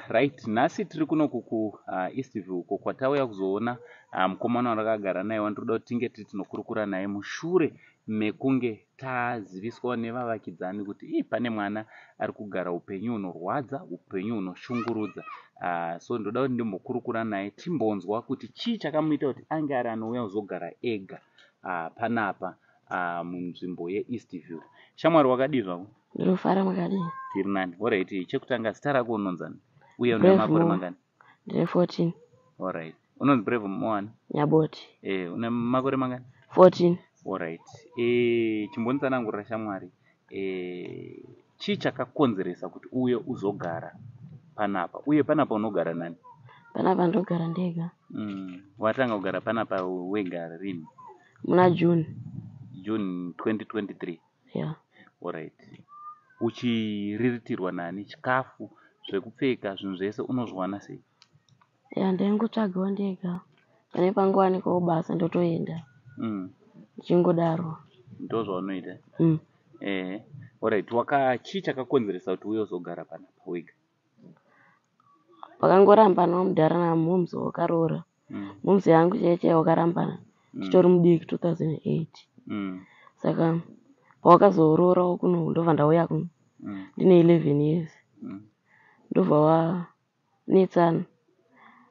Right, nhasi tiri kunoku kuEastview uko kwatauya kuzoona mukomana wandakagara naye wandinoda kuti tinge tiri tinokurukura naye mushure mekunge taziviswa nevavakidzani kuti ii pane mwana ari kugara upenyu hunorwadza, upenyu hunoshungurudza. So ndoda kuti ndimbokurukura naye timbonzwa kuti chii chakamuita kuti ange ari anouya kuzogara ega panapa munzvimbo yeEastview. Shamwari, wakadii zvako? Ndinofara, makadii? Tiri nani. Alright, chekutanga, zita rako unonzani uye une Brave makore Mo. mangani? Ndine 14. Alright, unonzi Brave Moani? Nyaboti. Une makore mangani? 14. Alright, chimbonditsanangurira, shamwari, chii chakakonzeresa kuti uye uzogara panapa, uye panapa unogara nani? Panapa ndogara ndega. Watanga kugara panapa wega rini? Muna June. June 2023? Ya. Alright, uchiriritirwa nani? Chikafu, zvekupfeka, zvinhu zvese unozviwana sei? Ya, ndaingotsvagawo ndega, pane pangowanikawo basa ndotoenda. Ndichingodaro. Ndo zvaunoita? Mm. Alright, waka chii chakakonzeresa kuti uye uzogara panapa wega? Pakangorambanawo mudhara namomzi wakaroora. Momzi yangu chaiyo chaiyo wakarambana titori mudiki, 2008. Saka pawakazoroorawo kuno, ndobva ndauya kuno ndine 11 years. Ndobva wanetsana,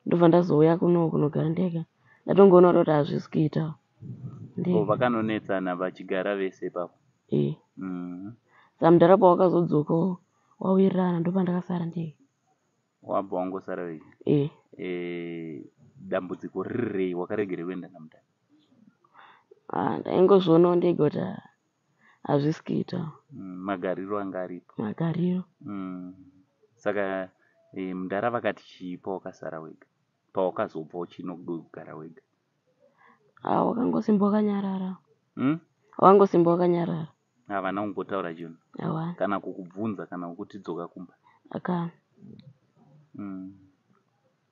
ndobva ndazouya kuno kunogara ndega, ndatongoona kuti hazvisi kuita. Ko, vakanonetsana vachigara vese ipapo? E. Saka mudhara pawakazodzokawo wawirirana, ndopa ndakasara ndega. Wabva wangosara wega? E. Dambudziko riri rei? Wakaregerei kuenda namudhara? Ah, ndaingozvionawo ndega kuti hazvisi kuita. Magariro anga aripo. Magariro. Saka mudhara vakati chii pawakasara wega, pawakazobva uchinogara wega? Ah, wakangosimba wakanyarara. Wakangosimba wakanyarara. Havana kumbotaura chinhu? Hawana. Kana kukubvunza, kana kukuti dzoka kumba? Akana.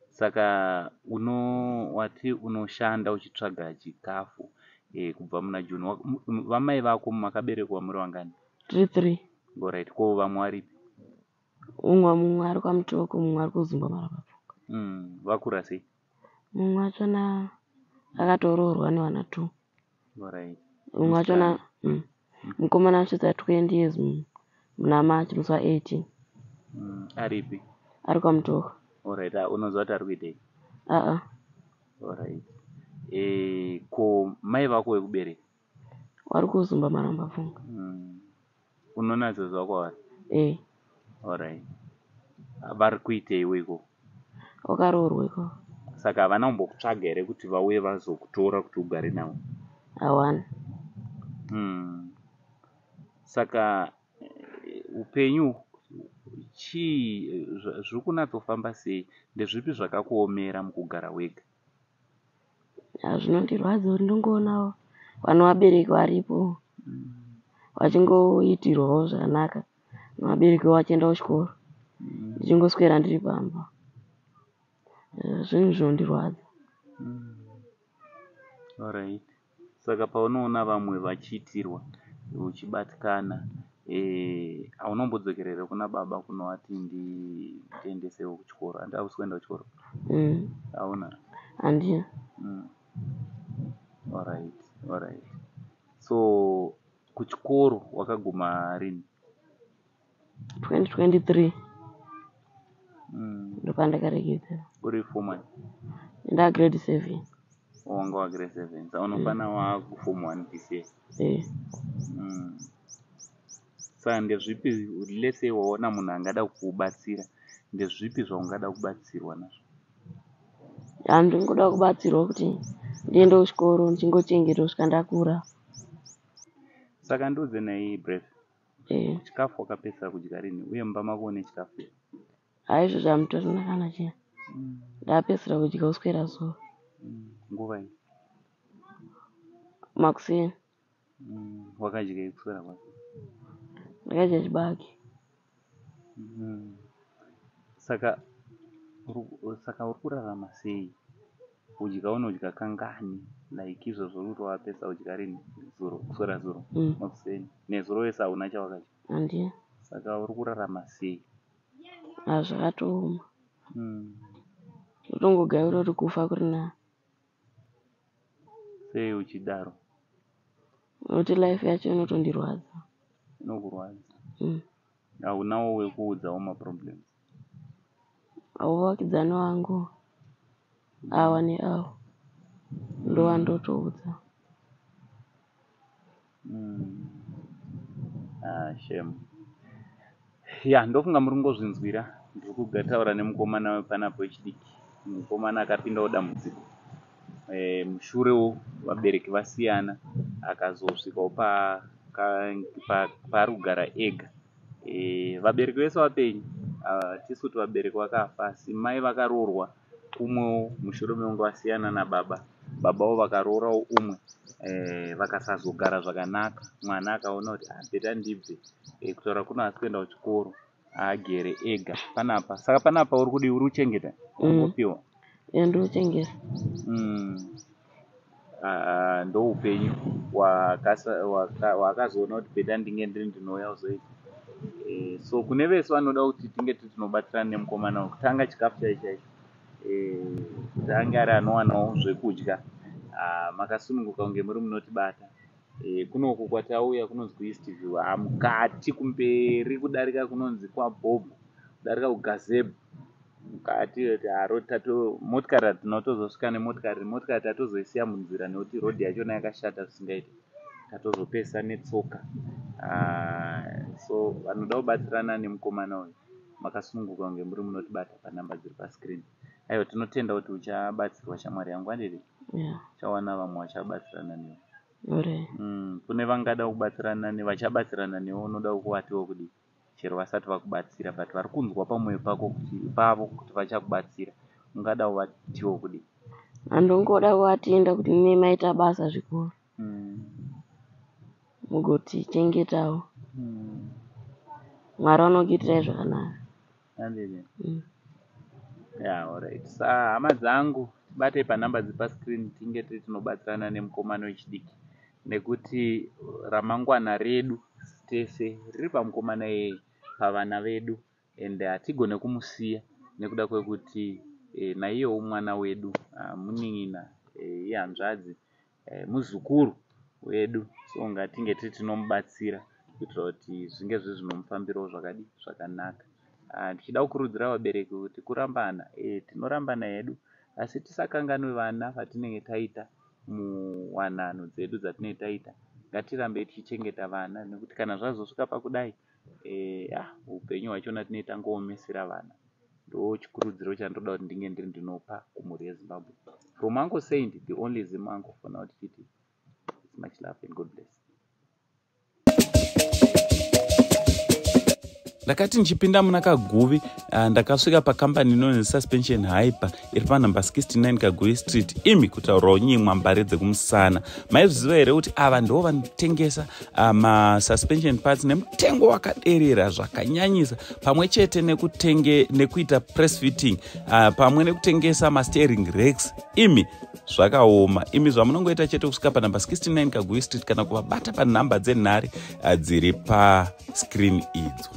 Saka uno wati unoshanda uchitsvaga chikafu kubva muna June. Vamai vako makaberekwa muri vangani? Tiri three. Alright, ko vamwe varipi? Mumwe ari kwaMutoko, mumwe ari kuZumba Marambapfuka. Vakura sei? Mumwe wachona akatoroorwa nevana two. Mumwe wachona mukomana asvitsa 20 years muna March, musi wa18. Aripi? Ari kwaMutoko. Alright, ah, unoziva kuti ari kuitei? Aa. Alright, ko mai vako vekubereka? Vari kuZumba Marambapfunga. Unonatsoziva kwavari? E. Alright, vari kuiteiwo ikoko? Wakaroorwa ikoko. Saka havana kumbokutsvaga here kuti vauye vazokutora kuti ugare navo? Hawana. Saka upenyu chii, zviri kunatsofamba sei? Ndezvipi zvakakuomera mukugara wega? Zvinondirwadza kuti ndingoonawo vana vabereki varipo vachingoitirwawo zvakanaka nevabereki vavo, vachienda kuchikoro, ndichingoswera ndiri pamba. Zvinhu zvinondirwadza. Alright, saka paunoona vamwe vachiitirwa uchibatikana, haunombodzokerere kuna baba kunovati ndiendesewo kuchikoro? Handi hausi kuenda kuchikoro? Mm. Hauna? Handina. Alright, so kuchikoro wakaguma rini? 2023. Ndopandakaregedzera. Uri form one? Nda grade 7. Wanga wa grade 7, saka unofana wakuform 1 this year? E. Saka ndezvipi, let's say waona munhu angada kukubatsira, ndezvipi zvaungada kubatsirwa nazvo? Handingoda kubatsirwa kuti ndiende kuchikoro, ndichingochengetwa kusvika ndakura. Saka ndiudze nai, Brave. E. Chikafu wakapedzisa kudya rini, uye mumba mako une chikafu here? Haizvo, zvamutorina kana chiya. Ndapedzisira kudya kuswera zuva. Nguva iyi? Makuseni. Wakadyei kuswera kwacho? Ndakadya chibage. Saka uri kurarama sei? Kudya unodya kangani? Like izvozvo uri kuti wapedza kudya rini? Zuro, kuswera zuro? Mm. Makuseni nezuro wese hauna chawakadya? Handina. Saka uri kurarama sei? Zvakatooma. Ndotongogaya kuti kufa kuri nani. Sei uchidaro? Nokuti life yacho inotondirwadza. Inokurwadza? Haunawo wekuudzawo maproblems? Vavakidzani vangu ava neavo ndovandotoudza. Ah, shame. Ya, ndofunga muri kungozvinzwira. Ndiri kutaura nemukomana wepanapo wechidiki. Mukomana akapindawo dambudziko. Mushurewo vabereki vasiyana, akazosvikawo paari kugara ega. Vabereki vese vapenyu, hatisi kuti vabereki vakafa, asi mai vakaroorwa kumwewo mushure mekunge vasiyana nababa. Babawo vakaroorawo umwe, vakasazogara zvakanaka. Mwana akaona kuti better ndibve. Kutaura kuno haasi kuenda kuchikoro, agere ega panapa. Saka panapa uri kudii? Uri kuchengeta? Uri kupiwa? Ndiri kuchengeta. Ndoupenyu hwaakazoona kuti better ndinge ndiri ndinouya kuzoita. So kune vese vanoda kuti tinge tiri tinobatsirana nemukomana uyu kutanga chikafu chaicho chaicho, kuti ange ari anowanawo zvekudya, makasununguka kunge muri munotibata. Kunoku kwatauya kunonzi kuEastview, mukati kumberi kudarika kunonzi kwaBhobho, kudarika kuGazebo mukati. Motikari hatina kutozosvika nemotikari, motikari tatozoisiya munzira nekuti rodhi yachona yakashata zvisingaiti. Tatozopedzisa netsoka. So vanoda kubatsirana nemukomana uyu, makasununguka kunge muri munotibata panhamba dziri pascreen. Aiwa, tinotenda kuti uchabatsirwa, shamwari yangu, handiti? Yeah. Uchawana vamwe vachabatsirana newe. Alright. Kune vangada kubatsirana nevachabatsirana newe, unoda kuvatiwo kudii chero vasati vakubatsira, but vari kunzwa pamwoyo pako kuti pavo kuti vachakubatsira, ungada kuvatiwo kudii? Handongoda kuvatenda kuti mune maita basa zvikuru, mugotichengetawo. Mwari vanokuitirai zvakanaka. Handiti? Mm. Yeah, alright. Sa hama dzangu, tibatei panhamba dziri pascreen, tinge tiri tinobatsirana nemukomana wechidiki, nekuti ramangwana redu tese riri pamukomana iyeye, pavana vedu, and hatigone kumusiya nekuda kwekuti naiyewo mwana wedu, munin'ina, ihanzvadzi, muzukuru wedu. So ngatinge tiri tinomubatsira kuitira kuti zvinge zviri zvinomufambirawo zvakadi zvakanaka. Ndichida kukurudzira vabereki kuti kurambana, tinorambana hedu, asi tisakanganwe vana vatinenge taita muwanano dzedu dzatinenge taita. Ngatirambei tichichengeta vana, nekuti kana zvazosvika pakudai, upenyu hwachona tinenge tangoomesera vana. Ndo chikurudziro chandinoda kuti ndinge ndiri ndinopa kumhuri yeZimbabwe. From Uncle Saint, the only Zim uncle for now, tichiti it's much love and God bless. Ndakati ndichipinda muna Kaguvi, ndakasvika pakambani inonzi Suspension Hyper iri panhamba 69 Kaguvi Street. Imi, kutaurawo nyimwa mbare dzekumusana, maizviziva here kuti ava ndo vanotengesa masuspension parts nemutengo wakaderera zvakanyanyisa, pamwe chete nekuita press fitting, pamwe nekutengesa masteering racks? Imi, zvakaoma imi. Zvamunongoita chete kusvika panhamba 69 Kaguvi Street kana kuvabata panhamba dzenhare dziri pascreen idzo.